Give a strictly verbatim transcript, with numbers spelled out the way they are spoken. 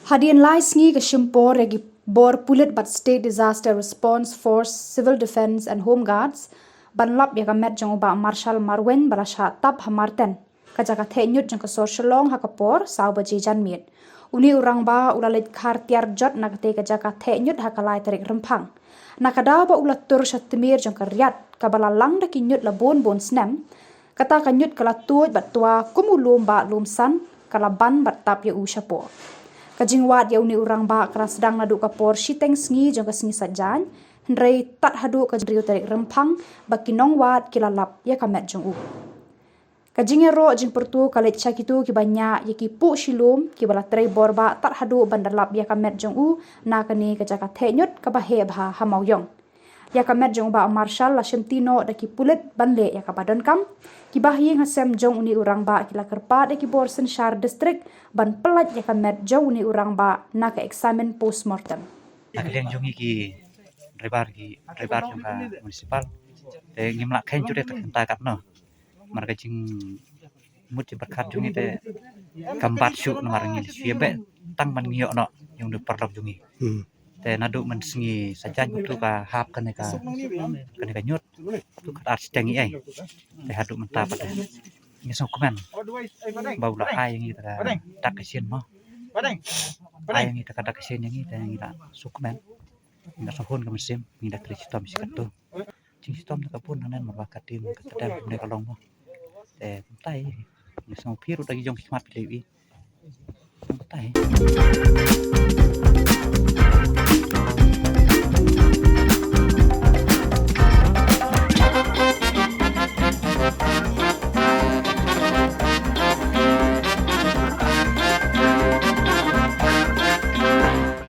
Hadien lai sngi ka shim por ïa ki bor pulit bad State Disaster Response Force, Civil Defence and Home Guards ban lap ïa ka met jong u Bah Marshal Marwein ba la shah tap ha Marten, ka jaka theh ñiut jong ka sor Shillong, ha ka por saw baje janmiet. Une u rangbah u la leit khar tiar jot na katei ka jaka theh ñiut ha ka lai tarik Rymphang. Na ka daw ba u la tur sha tmier jong ka riat kaba la lang da ki ñiut la bun bun snem, kata ka ñiut ka la tuid bad twa kum u lum bah lum san, ka la ban bad tap ïa u shapoh. Ka jingwad ïa une u rangbah ka la sdang naduh ka por shiteng sngi jong ka sngi Saitjaiñ, hynrei tad haduh ka hynriew tarik Rymphang ba ki nongwad ki la lap ïa ka met jong u. Ka jingïaroh jingpyrto ka leit sha kito kiba ñiah ïa ki puh shilum kiba la trei bor bah tad haduh ban da lap ïa ka met jong u na kane ka jaka theh ñiut kaba heh bha ha Mawïong. Ïa ka met jong u Bah Marshal la shimti noh da ki pulit ban leh ïa kaba donkam. Ki bahaïing hasem jong une u rangbah ki la kyrpad ïa ki bor synshar district ban pyllait ïa ka met jong une u rangbah na ka examine postmortem. Na ka liang jong ngi ki driver, ki driver jong ka municipal, te ngim lah kheiñ jur ïa kata katno. Namar ka jingmut jingpyrkhat jong ngi te kam bat shuh, namar ngi shu ïa beh tang ban ngi ïoh noh ïa une u paralok jong ngi. Hmm. Te naduh mynsngi Saitjaiñ kumto ka hap kane ka, kane ka ñiut. To ka ar shiteng ïa ei. Te haduh mynta pat te ngi sngewkmen ba u la ai ïa ngi ta ka dak ka shin mo. Ai ïa ngi ta ka dak ka shin ïa ngi te ngi la sngewkmen. Ngi la sngewhun ka mynsiem, ngi la trei shitom shi katto. Jingshitom te ka bun hangne, namar ba ka dei ka tdem kumne ka long mo. Te kumta hi, ngi sngewphi ruh da ki jong ki khmat phi la ïohi. Kumta hi.